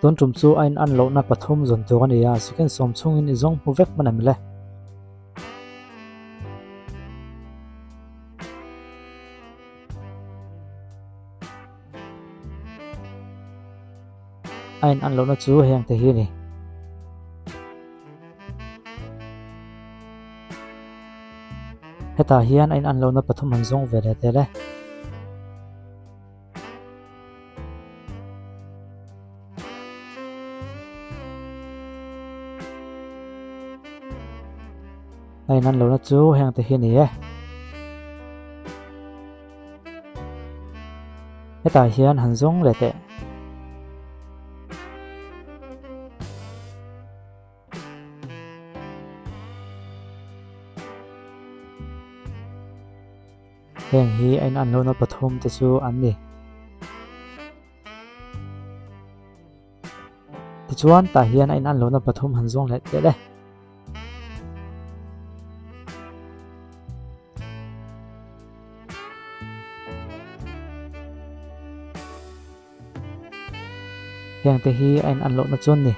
Tun tum chu a in an lohna pathum zawn tur a ni a, second sawm chhungin i zawng hmu vek hman em le? A in an lohna chu heng te hi a ni. Hetah hian a in an lohna pathum han zawng ve leh tel e. A in an lohna chu heng te hi a ni e. Hetah hian han zawng leh teh. Heng hi a in an lohna pathum te chu an ni. Tichuan tah hian a in an lohna pathum han zawng leh teh le. Heng te hi a in an lohna chuan ni.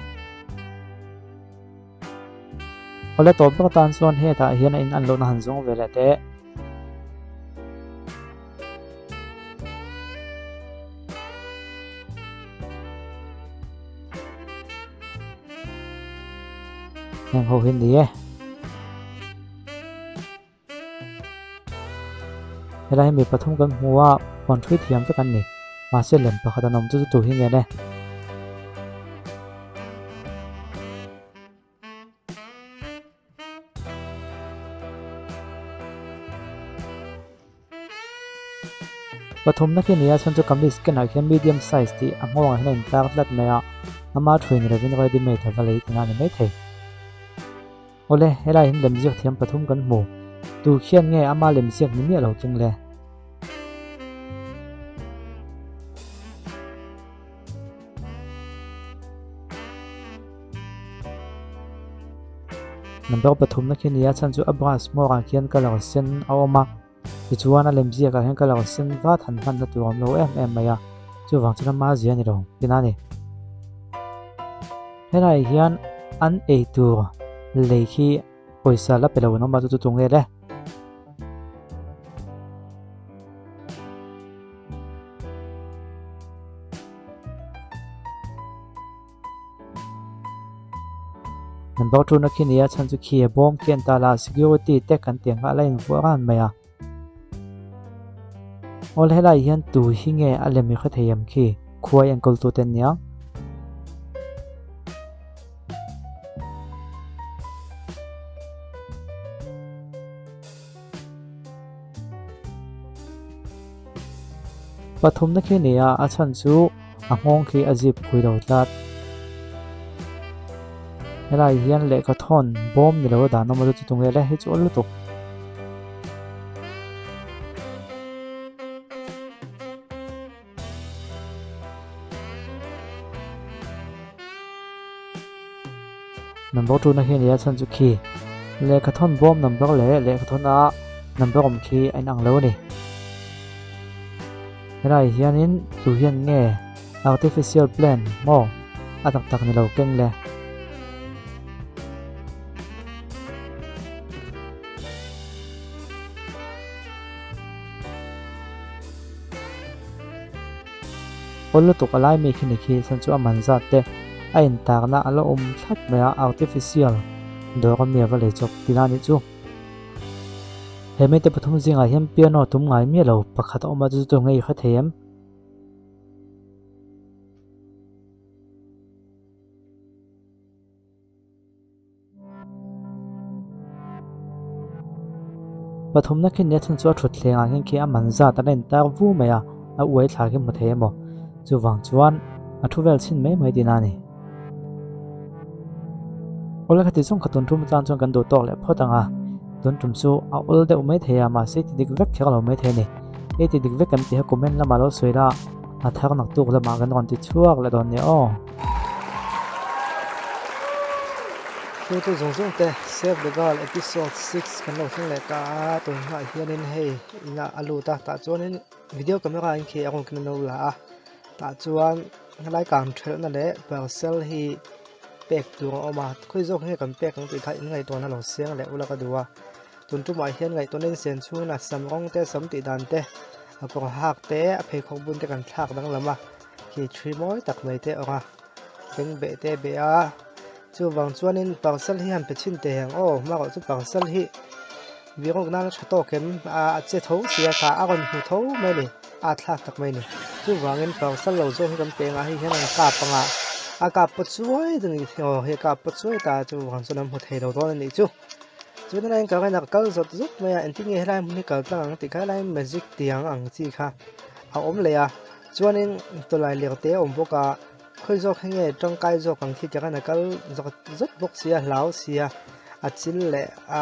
Awle tawp bawk atan chuan hetah hian a in an lohna han zawng ve leh teh. Heng ho hi ni e. Helai hi mi pathum kan hmu a, huan ṭhui thiam vek an ni. Mahse lem pakhat an awm chu chu tur hi ngen e. Pathumna khi nia chhan chu kamis kenah khian medium size tih a nghawngah hian a intar tlat mai a, ama ṭhui ni lovin ready made a va lei tihna a ni maithei. Awle, helai hian lemziak thiam pathum kan hmu. Tu khian nge ama lemziak ni miah lo chung le? Number pathumna khi nia chhan chu a brush hmawrah khian colour sen a awm a, tichuan a lemziakah hian colour sen vat han hmanna tur a awm lo em em mai a, chuvang chuan ama zia a ni lo tina a ni. Helaiah hian an eitur lei khi pawisa la pe lo an awm a chu chu tunge le? Number two na khi nia chhan chu khi a bawm khi an ta la security te kan tih ang kha a la invuah ran mai a. Awl helai hian tu hi nge a lem i hre thei em khi khuai enkawl tu te an nia. Pathumna khi ni a, a chhan chu a nghawng khi a zip phui lo tlat. Helai hian lehkha thawn bawm ni lo a dan awm a chu chu tunge le hei chu awl lutuk. Number tuna hi a ni a chhan chu khi lehkha thawn bawm number leh lehkha thawn a number awm khi a inang lo a ni. Helai hianin tu hian nge artificial plant maw a tak tak ni lo keng le. Awl lutuk a lai mi khi ni khi chhan chu a man zat te a intakna a la awm thlap mai a artificial dawr a mi a va lei chawp tih na a nih chu. He mite pathum zingah hian piano tum ngai miah lo pakhat a awm a chu chu ngei hre thei em? Pathumna khi nia chhan chu a thut thleng ah hian khi a man zat a la intar vu mai a, a uai thla khi hmu thei emaw chuvang chuan a thu vel chhin mai mai tihna a ni. Awle khati zawng kha tun tum atan chuan kan duh tawk leh phawt ang a, tun tum chu a awl deuh mai thei a mahse ti dik vek kher lo mai thei a ni. Hei ti dik vek kan tih kha comment lamah lo sawi la, a thar naktuk lamah kan rawn ti chhuak leh dawn nia aw. Chu chu zawng zawng te Save the Girl episode 6 kan lo thleng leh ta a tun hnuah hianin hei inah a lut a tah chuanin video camera in khi a rawn ken a lo la a tah chuan. Helai kang thelhna leh parcel hi pek tur a awm a khawi zawk nge kan pek ang tih kha in ngaihtuahna lo seng leh ula ka duh a tun tumah hian ngaihtuahna in sen chhungin a sam rawng te sam tih dan te a kawr hak te a pheikhawk bun te kan thlak danglam a khi thi mawi tak mai te a awrh a bengbeh te a beh a chuvang chuanin parcel hi han pe chhin teh ang aw hmarawh chu parcel hi Biak nana tha tawk em a che tho sia kha a rawn hmu tho mai a ni a thlak tak mai a ni chuvangin parcel lo zawk hi kan peng a hei hian an kap ang a a kap pawh chuai ta ni aw hei a kap pawh chuai ta chuvang chuan an hmu thei lo dawn a nih chu chuan helai ka rawn kal zawt zawt mai a engtin nge helai hmun hi kal tlang ang tih kha helai magic tiang ang chi kha a awm leh a chuanin tawlai lirh te a awm bawk a Khawi zawk hi nge tangkai zawk ang khi tiang hian a kal zawt zawt bawk sia hlau sia a chil leh a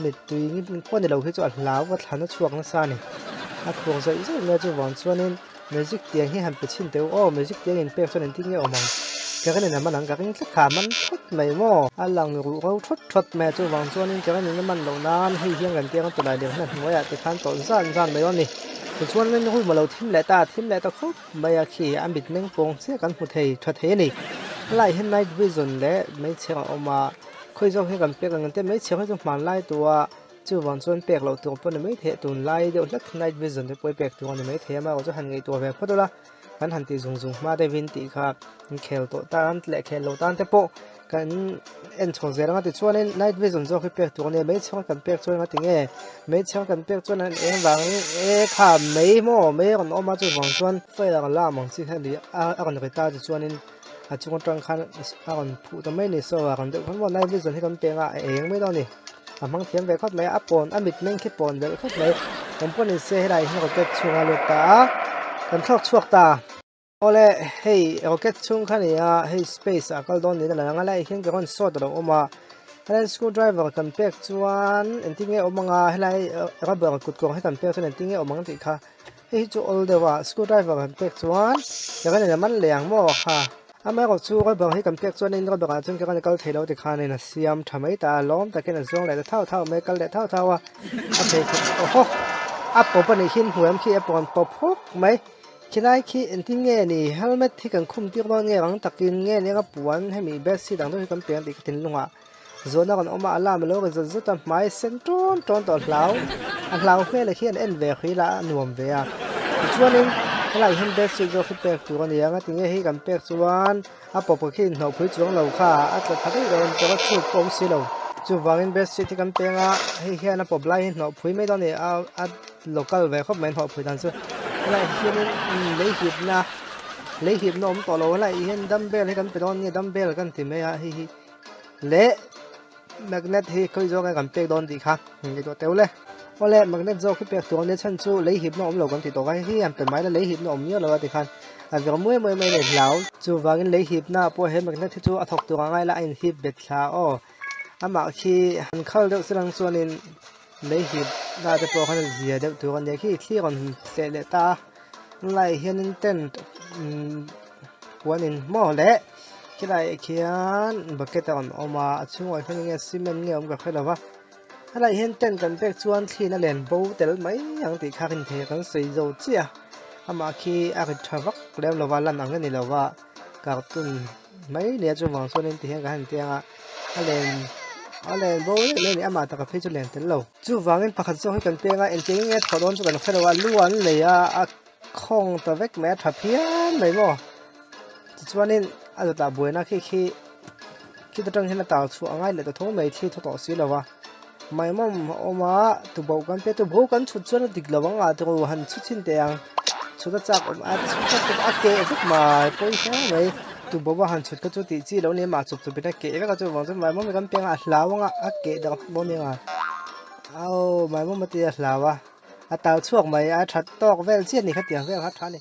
mittui pawh ni lo hi chu a hlau a thlan a chhuak nasa a ni a khuang zawih zawih mai a chuvang chuanin magic tiang hi han pe chhin teh u aw magic tiang in pek chuan engtin nge awm ang ka rin in a man ang ka ring tlat kha a man thawt mai maw a lang ruh ro thawt thawt mai a chuvang chuanin ka rin in a man loh nan hei hian kan tiang a tawlai leh hun a hnuaiah te khan tawlh zan zan mai dawn a ni tichuan room a lo thim leh ta a thim leh ta khawp. Mai a khi a mitmeng pawng chiah kan hmu thei tha thei a ni. Helaiah hian night vision leh meichher a awm a, khawi zawk hi kan pek ang engtin meichher hi chu hmanlai tua chuvang chuan pek loh tur pawh ni maithei a tunlai deuh hlek night vision te pawh hi pek tur a ni maithei a amaherawhchu han ngaihtuah ve phawt ula kan han ti zung zung hma deuhin tih kha an khel tawh tan leh khel loh tan te pawh Kan en chho zel anga tichuanin night vision zawk hi pek tur a nia meichher kan pek chuan engati nge meichher kan pek chuan an eng vangin e kha mei maw mei a rawn awm a chuvang chuan fire alarm ang chi kha a ni a a rawn ri ta tichuanin a chung atang khan a rawn phuh ta mai a ni saw a rawn deuh khan maw night vision hi kan peng a a eng mai dawn a ni a hmang thiam ve khawp mai a pawn a mitmeng khi pawn belh khawp mai kan pawh ni se helai hi rocket chhunga lut ta a kan thlawk chhuak ta. Awle hei rocket chhung kha ni a hei space ah kal dawn niin a lang a helaiah hian ka rawn sawt a lo awm a helai screw driver kan pek chuan engtin nge a awm ang a helai rubber kut kawr hi kan pek chuan engtin nge a awm ang tih kha hei hi chu awl deuh a screw driver kan pek chuan ka rawn in a man leh ang maw kha amaherawh chu rubber hi kan pek chuanin rubber ah chuan ka rawn kal thei lo tikhanin a siam tha mai ta a lawm takin a zawng leh ta thauh thauh mai kal leh thauh thauh a a pheikhawk awhaw a pawp a nih hi hmuh em khi a pawn pawp hawk mai. Khilai khi engtin nge ni helmet hi kan khum tir dawn nge rang takin nge nia ka puan hemi bedsheet ang deuh hi kan pe ang tih ka thinlung ah zawhna kan awm a alarm alo ri zawt zawt a hmai sen tawn tawn tawh hlau a hlau hmel ah khian en ve hrih ila a nuam ve a tichuanin helaiah hian bedsheet zawk hi pek tur a ni ang a tinge hei kan pek chuan a pawp khi inhnawh phui chuang lo kha a tla tha daih dawn tawh a chhuk pawh a awm si lo chuvangin bedsheet hi kan peng a hei hian a pawp lai hi hnawh phui mai dawn a ni a a local ve khawp mai hnawh phui dan chu helaiah hianin lei hipna lei hipna awm tawh lo helaiah hian dumbbell hi kan pe dawn nge dumbbell kan ti mai a hei hi leh magnet hi khawi zawk nge kan pek dawn tih kha ngaihtuah teuh le awle magnet zawk hi pek tur a nia chhan chu lei hipna awm lo kan ti tawh a hei hi an pe mai la lei hipna awm miau lo a tikhan a vir muai muai mai a ni hlau chuvangin lei hipna pawh he magnet hi chu a thawk tur a ngai la a inhip bet thla aw amah khi han khal deuh chiang chuanin lei hip na te pawh khan a zia deuh tur a nia khi thli a rawn tleh leh ta a helaiah hianin tent puan in hmaw leh khilaiah khian bucket a rawn awm a a chhungah hian enge cement nge awm ka hre lo va helaiah hian tent kan pek chuan thliin a len bo tel mai ang tih kha rin thei kan sawi zo chiah a amah khi a rit tha vak lem lo va lan ang a ni lo va cartoon mai nia chuvang chuanin ti hian kan han tiang a a len a len bo em em a ni amah taka phei chu len tel lo chuvangin pakhat zawk hi kan peng a engtin nge thawh dawn chu kan hre lo a lu an lei a a khawng ta vek mai a tha phian mai maw tichuanin a dawtah buaina khi khi khita tang hian a tal chhuah a ngai leh ta tho mai thli thaw tawh si lo va maimawm a awm a tuboh kan pe tuboh kan chhut chuan a dik lo ang ah tiraw han chhu chhin teh ang chhut a chak awm a chhut a chak a keh vek mai pawi hle mai tuboh a han chhut kha chu tih chi lo a ni a mah chawp chawp in a keh vek a chuvang chuan maimawm hi kan peng a a hlau ang a a keh darh vek bawk a ni ang a aw maimawm a tia a hlau a a tal chhuak mai a that tawk vel chiah a ni khatiang vel kha a tha a ni.